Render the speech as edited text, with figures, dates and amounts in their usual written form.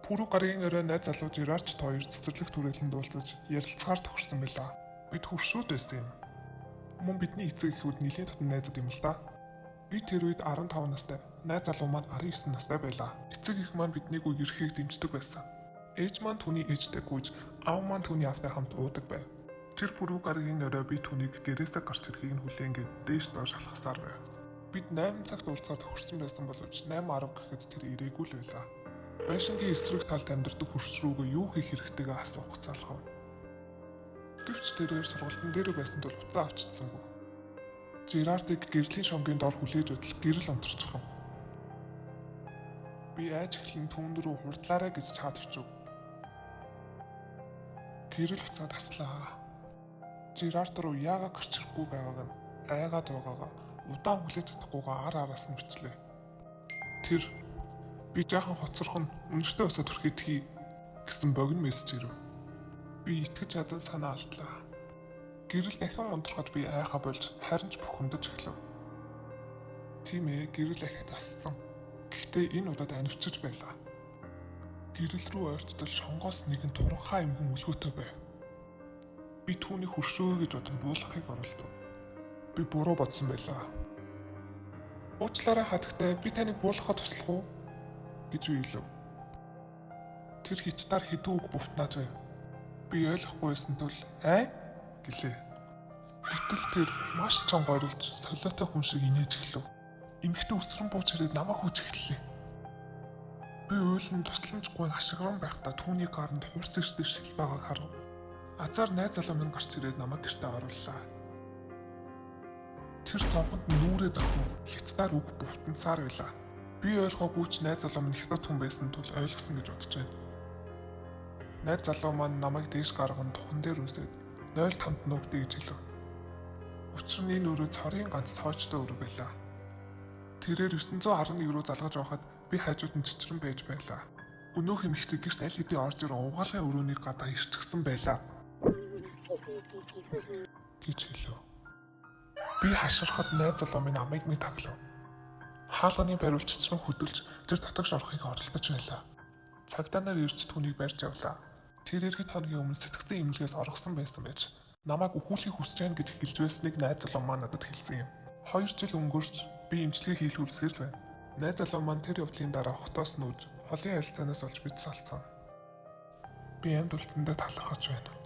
Пүрэв гарагийн орой найз залуу Жерард хоёр цэцэрлэг түрээлэнд уулзаж ярилцахаар тохирсон байлаа. Бид хөршүүд байсан юм. Мөн бидний эцэг эхүүд нэлээн татан найзууд юм л да. Би тэр үед 15 настай, найз залуу маань 19 настай байлаа. Эцэг эх маань биднийг үерхийг дэмждэг байсан. Ээж маань түүний ээжтэй гүйж, аав маань түүний аавтай хамт уудаг байв. Тэр пүрэв гарагийн орой би түүнийг гэрээсээ гарч ирэхийг нь хүлээнгээд дээш доош алхасаар байв. Бид 8 цагт уулзахаар тохирсон байсан боловч 8:10 гэхэд тэр ирээгүй л байлаа. Байшингийн эсрэг талд амьдардаг хөрш рүүгээ юу хийх хэрэгтэйгээ асуух залхав. Гэвч тэрээр сургалтын дээр байсан тул утсаа авч чадсангүй. Жерардыг гэрлийн шонгийн дор хүлээж байтал гэрэл унтарчихав. Би айж эхлэн түүн рүү хурдлаарай гэж чат бичив. Гэрэл утсаа таслаа. Жерард руу яагаад гарч ирэхгүй байгааг нь айгаад байгаагаа удаан хүлээж чадахгүйгаа ар араас нь бичлээ. Тэр би жаахан хоцорхон үнэртэй өсө төрхийд хий гэсэн богино мессеж ирэв. Би итгэж чадан санаа алдлаа. Гэрэл дахин унтрахад би айхаа болж харин ч бухимдаж эхлэв. Тийм ээ, гэрэл ахид тассан. Гэхдээ энэ удаад анивчиж байлаа. Гэрэл рүү ойртдол шонгоос нэгэн туранхай эмгэн өлгөөтэй байв. Би түүний хөршөө гэж бодон буулгахыг оролдов. Би буруу бодсон байлаа. Уучлаарай хатагтай, би таныг буулгахад туслах уу гэж би хэлв. Тэр хятадаар хэдэн үг бувтнаад байв. Би ойлгохгүй байсан тул "Аа" гэлээ. Гэтэл тэр маш чанга орилж солиотой хүн шиг инээж эхлэв. Эмэгтэй өсрөн бууж ирээд намайг хөөж эхэллээ. Би уйлан тусламжгүй хашгиран байхдаа түүний гаранд хурц эртээ шил байгааг харав. Азаар найз залуу минь гарч ирээд намайг гэртээ орууллаа. Тэр цонхонд нүүрээ зохин хятадаар үг бувтансаар байлаа. Би ойлгоогүй ч найз залуу минь хятад хүн байсан тул ойлгосон гэж бодож байна. Найз залуу маань намайг дээш гарган тухан дээр үсээд 0.5-д нуугдъя гэж хэлв. Учир нь энэ өрөө цорын ганц цоочтой өрөө байлаа. Тэрээр 911 рүү залгаж явахад би хажууд нь чичрэн байж байлаа. Өнөөх эмэгтэй гэрт аль хэдийн орж ирэн угаалгын өрөөний гадаа ирчихсэн байлаа гэж хэлв. Би хашгирахад найз залуу минь амыг минь таглав. Хаалганы бариул чичрэн хөдөлж тэр дотогш орохыг оролдож байлаа. Цагдаа нар ирж түүнийг барьж авлаа. Тэр ирэхэд хоногийн өмнө сэтгцэн эмнэлгээс оргосон байсан байж намайг үхүүлэхийг хүсэж байна гэж хэлж байсныг найз залуу маань надад хэлсэн юм. 2 жил өнгөрч би эмчилгээ хийлгүүлсээр л байна. Найз залуу маань тэр явдлын дараа хотоос нүүж холын харилцаанаас олж бид салцсан. Би амьд үлдсэндээ талархаж байна.